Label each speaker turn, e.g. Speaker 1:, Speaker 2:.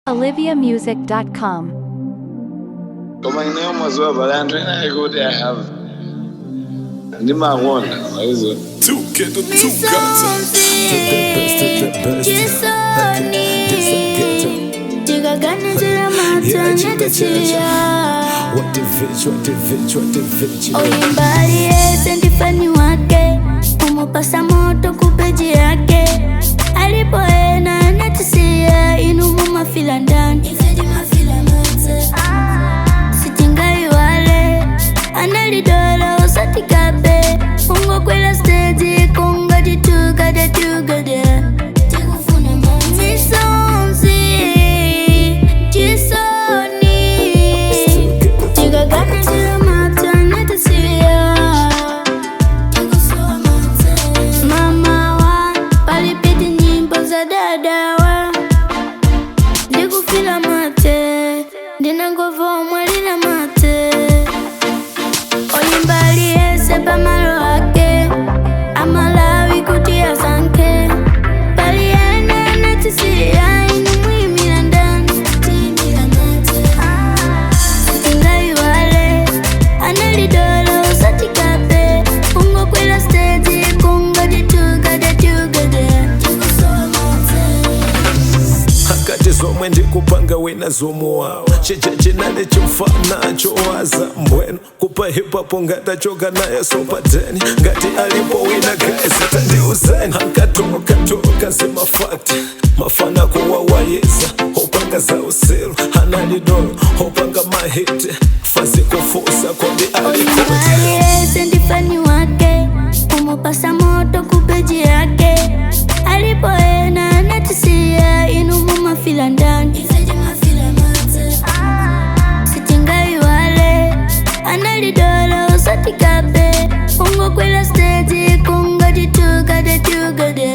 Speaker 1: oliviamusic.com.
Speaker 2: Koma ineyo mazuva valanthu ena ekuti I have ndimakonda waizo.
Speaker 3: Two get the two guts.
Speaker 4: To the best, to the best. This I get to. Yeah, chika chacha. What the bitch, what the bitch, what the bitch.
Speaker 5: Oyimbali yese ndifani wake umupasa moto kupeji yake alipoena anatisiya inu mumafila ndani sitingaiwale analidola usatikabe ungokwela steji kungatitukadatugada misonzi chisoni tikaganizira matanatisiya mama wa palipiti nyimbo za dadawa ndikufila mate ndinangovomwa lila mate oyimbali yese pamalo ake amalawi kuti asanke pali ena anatisiya inu mwimira ndani sitingaiwale analidola usatikape ungokwela steji kungatitukadatugada
Speaker 4: Akati zomwe ndikupanga wina zomuwawa chija chinali chimfana chowaza mbwenu kupa hip-hop ngatachoka naye sopateni ngati alipo wina guys tandiuzeni ankatokatoka zimafakti mafana kuwawayiza opanga za usiru analidolo opanga mahiti fazi kufusa kodi alikoti.
Speaker 5: Oyimbali ndifani wake umupasa moto kupeji yake alipoena anatisiya inu mumafila ndani sitingaiwale analidola usatikape ungokwela steji kungatitukadatugada.